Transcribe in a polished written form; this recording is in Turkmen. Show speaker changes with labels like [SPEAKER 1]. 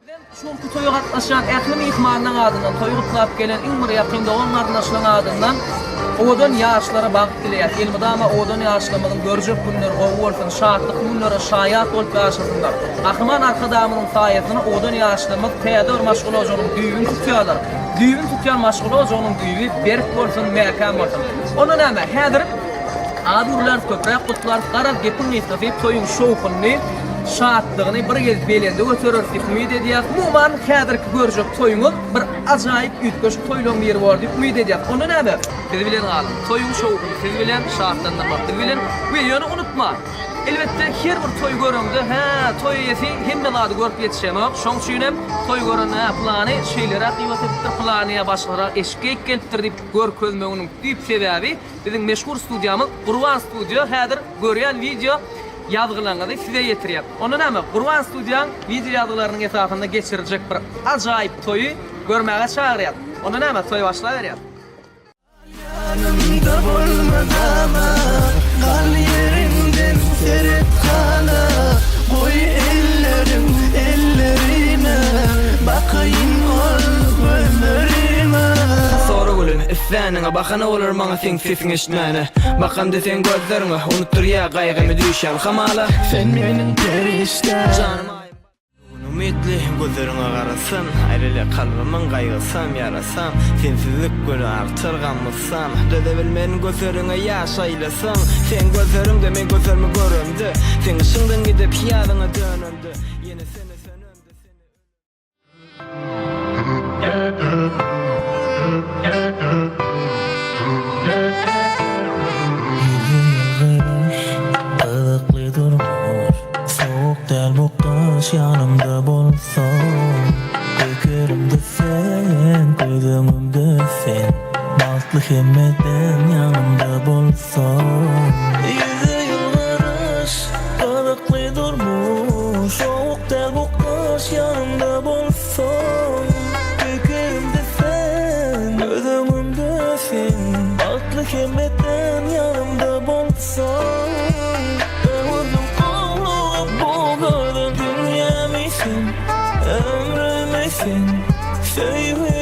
[SPEAKER 1] Bizem şu günki toýa gatnaşýan ähli myhmanlaň adyndan, toýy gutlap gelen iň bir ýakyn dogan-garyndaşlaň adyndan owadan ýaşlara bagt dileýäs. Elmydama owadan ýaşlarymyzyň görjek günleri gowy bolsun, şatlykly günlere şaýat bolup ýaşasynlar. Gahryman Arkadagymyzyň saýasynda owadan ýaşlarymyz täze bir maşgala ojagynyň düýbüni tutýarlar. Düýbüni tutýan maşgala ojagynyň düýbi berk bolsun, mäkäm bolsun. Onda näme, häzir az gürläris, köpräk gutlarys, garaz gepiň gysgasy toýuň şowhunyny, şatlygyny bir gez belende götereris diýip umyt edýäs. Umuman, häzirki görjek toýuňyz bir ajaýyp üýtgeşik toýlaryň biri bolar diýip umyt edýäs. Onda näme, biz bilen galyň. Toýuň şowhuny siz bilen, şatlandyrmak biz bilen. We ýöne unutma, elbetde her bir toý göreňde, hä, toý eýesi hemme zady görüp ýetişenok. Şoň üçin hem toý görende, hä, pylany şeýleräk gybat edipdir, pylany ýa başgarak eşik geýip gelipdir diýip görkezmeginiň düýp sebäbi biziň meşhur studiýamyz Gurban studio häzir görýän wideo ýazgylaryňyzy size ýetirýär. Onda näme, Gurban studiýaň wideo ýazgylarynyň esasynda geçiriljek bir ajaýyp toýy görmäge çagyrýas. Onda näme, toý başlaberýär.
[SPEAKER 2] Ýanymda bolmadama Gal ýeriňden seret hala Goý ellerim ellerime Bakaýyn ol gözlerime.
[SPEAKER 3] Sora gülüm, isläniňe bahana bolar maňa seň sesiň eşitmäne Bakamda seň gözleriňe, unutdyrýa gaýgymy düşýän hamala.
[SPEAKER 2] Sen meniň perişdäm.
[SPEAKER 3] Janym aýym Gün umytly gözleriňe garasam, Aýrylýa kalbymyň gaýgysam, ýarasam, Sensizlik güni artar gam-gussam, Döze bilmen gözleriňe ýaş aýlasaň, Seň gözleriňde men gözlerimi göremde, Seň yşyňdan gidip ýazyňa dönemde, Ýene söne sönemde seni
[SPEAKER 2] Ýüze ýylgyryş, gyzykly durmuş, Sowuk däl bu gyş ýanymda bolsaň. Pikirimde sen, göz öňümde sen, Bagtly hemmeden ýanymda bolsaň. Ýüze ýylgyryş, gyzykly durmuş, Sowuk däl bu gyş ýanymda bolsaň. Pikirimde sen, göz öňümde sen, Bagtly hemmeden ýanymda bolsaň. Öwürdim gowluga bu gözel dünýämi sen, Ömrümi sen, söýgümi.